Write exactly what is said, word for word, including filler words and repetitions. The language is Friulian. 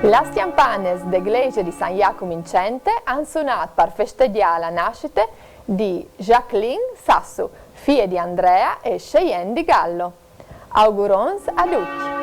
Las cjampanes de glesie di San Jacum in Cente àn sunât par festegjâ la nascite di Jacqueline Sassu, fie di Andrea e Cheyenne di Gallo. Augurons a ducj!